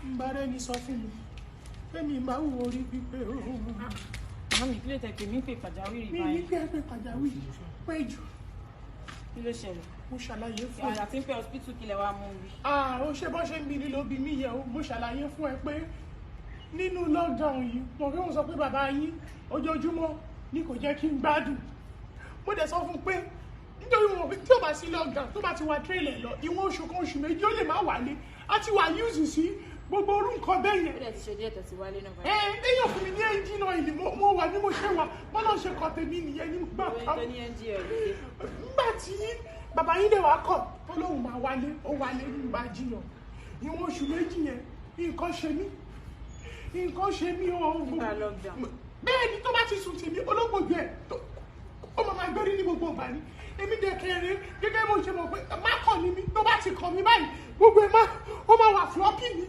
Ń bá rẹ́ni sọ fún mi pé mi máa wù orí pípé o. Màmí, kí ló tẹ pè mí pé pàjáwìrì Mi ní báyìí? pé pé pàjáwìrì pé jù. Kí ló ṣẹlẹ̀? Mo ṣàlàyé fún ẹ. Àti ń pẹ́ hospital, kí lẹ wá mú wí? Ah, ó ṣe bọ́ ṣe ń bi ní ló bi mí yẹ o. Mo ṣàlàyé fún ẹ pé nínú lockdown yìí, mo fi wọn sọ pé bàbá yín ojoojúmọ́ ni kò jẹ́ kí n gbádùn. Mo dẹ̀ sọ fún pé nítorí mo mọ̀ pé tí ó bá sí lockdown, tó bá ti wá trailer lọ, ìwọ̀n oṣù kan, oṣù 2, ó lè má wálé. Á ti wà use sí gbogbo orú nǹkan bẹ́ẹ̀ yẹn. Ó dẹ̀ ti ṣe díẹ̀ tẹ̀sí wálé náà Ẹ báyìí. Téèyàn fún mi ní engine oil, mo wà bí mo ṣe wà, bọ́lá ṣe kọ tèmi nìyẹn nígbà Owó kan. tó ní ngl lóde. Nígbà tí bàbá yín lè wá kọ̀ tó lóun máa wálé, ó wálé ní bá jiyàn. Ìwọ̀n oṣù 2 yẹn, nǹkan ṣe mí, nǹkan ṣe mí o. Nígbà lockdown. Bẹ́ẹ̀ ni, tó bá ti sùn tèmi, olóògbòjú ẹ̀ ó máa gbérí ní gbogbo ìgbà ni. Èmi dẹ̀ kẹrin gẹ́gẹ́ bó ṣe mọ̀ pé má kàn ní mi, tó bá ti kàn mí báyìí, gbogbo ẹ̀ má ó máa wà floppy ni.